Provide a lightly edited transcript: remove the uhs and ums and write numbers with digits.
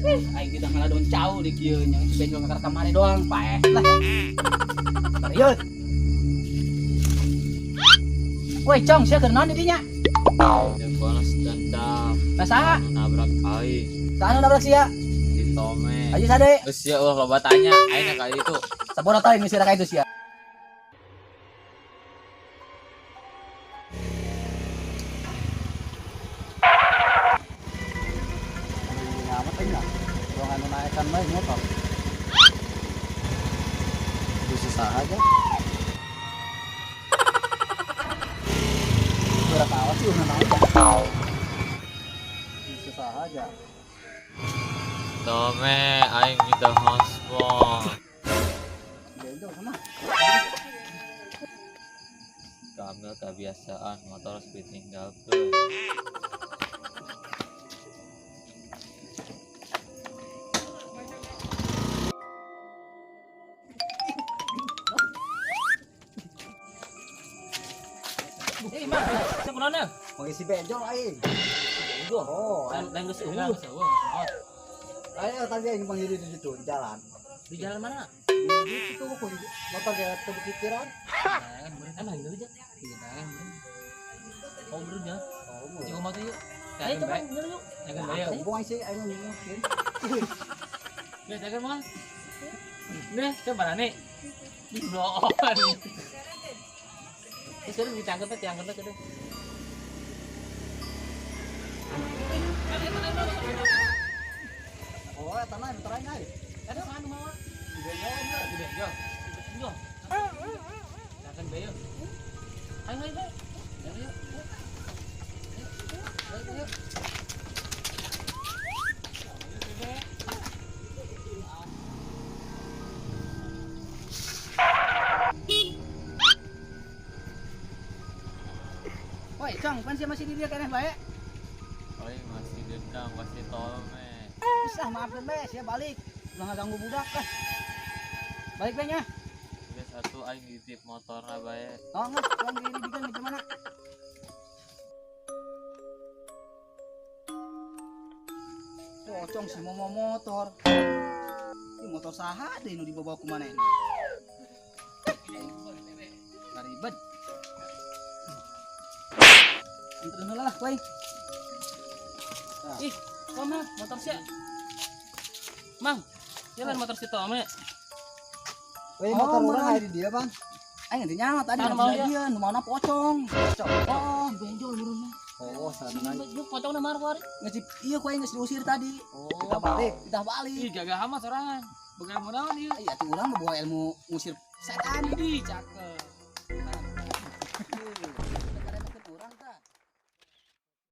Aing kita ngaladon cau di kieu nya si benjol ngakar kamari doang paeh lah. Bariut. Woi, Cong, sia keur naon di dinya? Yang balas dendam. Nah, saha? Anu nabrak aing. Saha nu nabrak sia? Si Tome. Ayo sade. Geus sia ulah loba tanya, aing ka itu. Sabodo teuing geus ka itu sia. Amat aing lah. Ruangan nu naekan bae motor. Bisa saha aja. Berapa awas sih udah naon ya. Bisa saha aja. Tome, aing minta hotspot. Benjol sama. Kamil kebiasaan motor harus ditinggalkeun. Eh, Mang, sia kunaon ya? Mau isi benjol aing. Benjol. Oh, Lain geus eueuh. ayo tadi aing panggil di situ di jalan. Di jalan mana? Di situ motor kayak kepikiran. Nah, emang gitu aja. Iya, nah, oh, bener ya. Oh, Cik omah tuh yuk. Ayo coba yuk. Jangan bayar. Buang sih aing mungkin. Ya, jangan Mang. Nih, coba nih. Bloon. Ini sekarang ditangkap ya, diangkat aja deh. Oh, tanah motor aing ai. Ada mana mau? Di benjol. Di benjol. Di benjol. Jangan bayar. Ayo, ayo, ayo. Ayo, ayo. Ayo, ayo. Woi, Cong, pan sia masih di dia keneh bae. Aing masih dendam ka si Tome. Geus lah, maafkeun bae, sia balik. Ulah ngaganggu budak lah. Balik bae nya. Geus atuh aing ditip motorna bae. Oh, geus, urang diri di mana? Pocong si momo motor. Ini motor saha deui nu dibawa ku manehna? Ribet. Anterin heula lah, kuy. Ih, Tome, motor sia. Mang, jalan motor si Tome. Weh, motor Oh, urang bener. aya di dia, Bang. Aing teh nyawa tadi Tahan mau dia, nu maona pocong. Pocong. Oh, benjol meureunna. Oh, sana. Lu pocong na marah kuari. Geus ieu ku aing geus diusir tadi. Oh, Kita balik. Kita balik. Ih, gagah amat sorangan. Bukan mau naon ieu. Iya, tuh urang mah bawa ilmu ngusir setan. Ih, cakep.